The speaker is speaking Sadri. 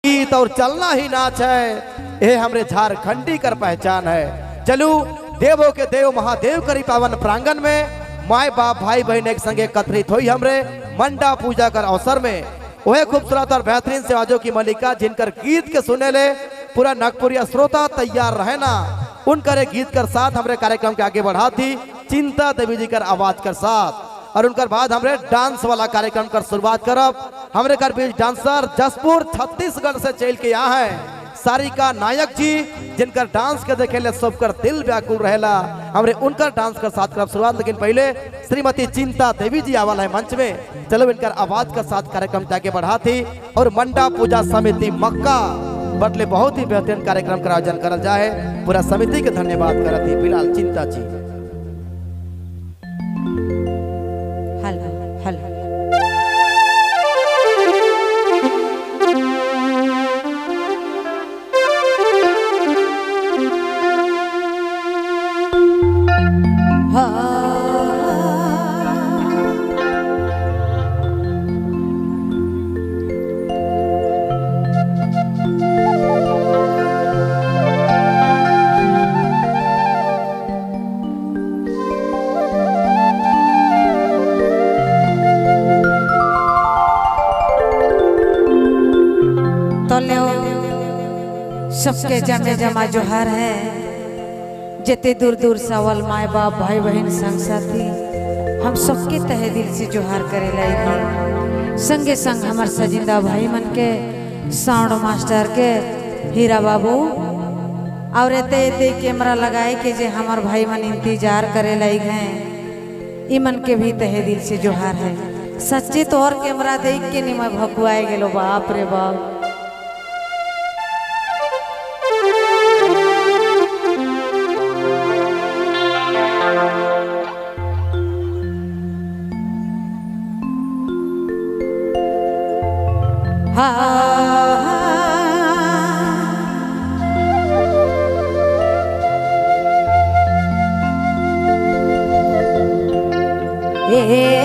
गीत और चलना ही नाच है, ये हमरे झारखंडी कर पहचान है। चलू देवों के देव महादेव करी पावन प्रांगण में माए बाप भाई बहन एक संगे एकत्रित हुई हमरे मंडा पूजा कर अवसर में वह खूबसूरत और बेहतरीन सेवाजों की मलिका जिनकर गीत के सुने ले पूरा नागपुरिया श्रोता तैयार रहे ना, उनकर गीत कर साथ हमरे कार्यक्रम के आगे बढ़ा थी चिंता देवी जी कर आवाज कर साथ। और उनकर बाद हमरे डांस वाला कार्यक्रम कर शुरुआत करब। हमरे कर बीच डांसर जसपुर छत्तीसगढ़ से चल के यहाँ है सारिका नायक जी, जिनकर डांस के देखे ले सबकर दिल व्याकुल रहेला। हमरे उनकर डांस कर साथ करब शुरुआत, लेकिन पहले श्रीमती चिंता देवी जी आवल है मंच में। चलो इनकर आवाज का साथ कार्यक्रम आगे बढ़ा थी और मंडा पूजा समिति मक्का बटले बहुत ही बेहतरीन कार्यक्रम का आयोजन करल जाए। पूरा समिति के धन्यवाद करती फिलहाल चिंता जी। हेलो हेलो सबके जमे जमा जोहार है। जितने दूर दूर सवाल माए बाप भाई बहन संग साथी हम सबके तहे दिल से जोहार करे लाई। संगे संग हमार सजिंदा भाई मन के साउंड मास्टर के हीरा बाबू और एते एते कैमरा लगाए के जे हमार भाई मन इंतजार करे लाई हैं, इमन के भी तहे दिल से जोहार है। सच्चे तो और कैमरा देख के नहीं मैं भकुआए गेलो, बाप रे बाप। ए